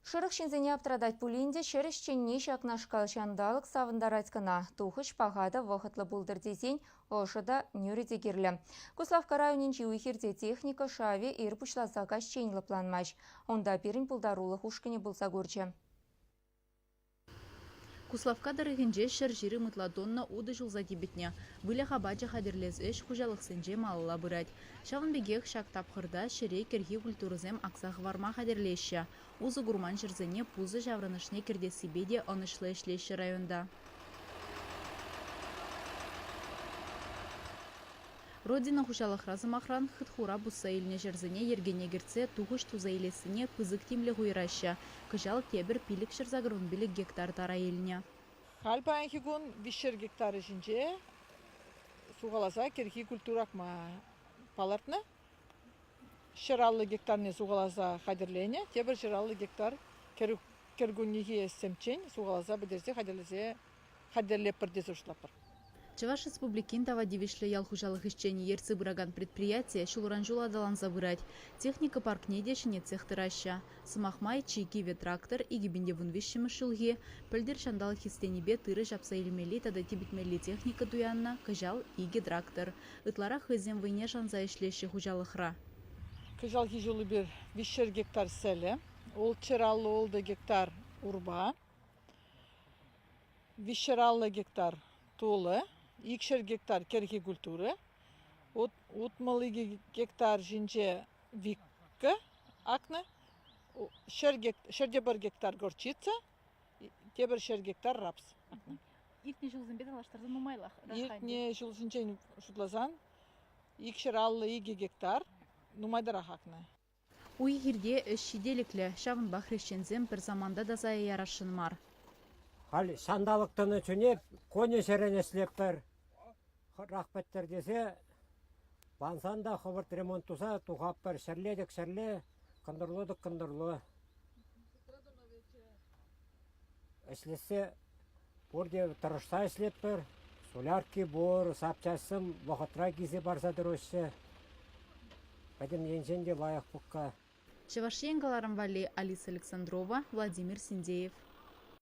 Шӑрӑх ҫынсене аптӑратать пулин те ҫӗр ӗҫченне ҫакнашкал ҫанталӑк савӑнтарать кӑна. Тухӑҫ паха та вӑхӑтлӑ пултӑр тесен ӑшӑ та, нӳрӗ те кирлӗ. Куславкка районӗнчи уй-хирте техника шавӗ ир пуҫласа каҫчен лӑпланмасть. Унта пирӗн пултарулӑх ушкӑнӗ пулса курчӗ. Куславкка тӑрӑхӗнче 120 ытла тонна утӑ ҫулса типӗтнӗ. Выльӑх апачӗ хатӗрлес ӗҫ хуҫалӑхсенче малалла пырать. Ҫавӑн пекех ҫак тапхӑрта ҫӗре кӗрхи культурӑсем акса хӑварма хатӗрлеҫҫӗ. Усӑ курман ҫӗрсене пусӑ ҫаврӑнӑшне кӗртессипе те ӑнӑҫлӑ ӗҫлеҫҫӗ районта. Родина хуҫалӑхра, сӑмахран, хытхура пусса илнӗ ҫӗрсене йӗркене кӗртсе тухӑҫ туса илессине пысӑк тимлӗх уйӑраҫҫӗ. Кӑҫал тепӗр 585 гектар тара илнӗ. Халь паянхи кун 300 гектарӗ ҫинче сухаласа кӗрхи культура акма палӑртнӑ. 150 гектарне сухаласа хатӗрленӗ, тепӗр 150 гектар кӗркуннехи ӗҫсемччен сухаласа пӗтерсе хатӗрлесе хатӗрлетпӗр тесе шутлатпӑр. Чӑваш Республикин тава тивӗҫлӗ ял хуҫалӑх ӗҫченӗ ертсе пыракан предприяти ҫулран-ҫул аталанса пырать. Техника паркне те ҫӗнетсех тӑраҫҫӗ. Сӑмах май, чи кивӗ трактор 2013-мӗш ҫулхи. Пӗлтӗр ҫанталӑк хистенипе тырӑ ҫапса илмелли тата типӗтмелли техника туяннӑ, кӑҫал икӗ трактор. Ытларах хӑйсен вӑйне шанса ӗҫлеҫҫӗ хуҫалӑхра. Кӑҫалхи ҫул эпир 300 гектар сӗлӗ, 656 гектар урпа, 350 гектар тулӑ, 200 гектар кӗрхи культура, 62 гектар ҫинче викка акнӑ, 101 гектар горчица, тепӗр 100 гектар рапс акнӑ. Иртнӗ ҫулсемпе танлаштарсан нумайлах. Иртнӗ ҫулсенчен шутласан 252 гектар нумайтарах акнӑ. Уй-хирте ӗҫ ҫителӗклӗ, ҫавӑнпа хресченсем пӗр саманта та сая ярасшӑн мар. Халь ҫанталӑк тӑнӑ чухне конӗ-ҫӗрӗн ӗҫлетпӗр. Хӑрах пӗттӗр тесе вансан та хӑвӑрт ремонт туса тухатпӑр. Ҫӗрле-тӗк ҫӗрле, кӑнтӑрлу-тӑк кӑнтӑрлу. Ӗҫлессе пурте тӑрӑшса ӗҫлетпӗр. Солярки пур, запчаҫсем вӑхӑтра килсе парса тӑраҫҫӗ. Пӗтӗм енчен те лайӑх пукка. Чӑваш Ен кӑларӑм валли Алиса Александрова, Владимир Синдеев.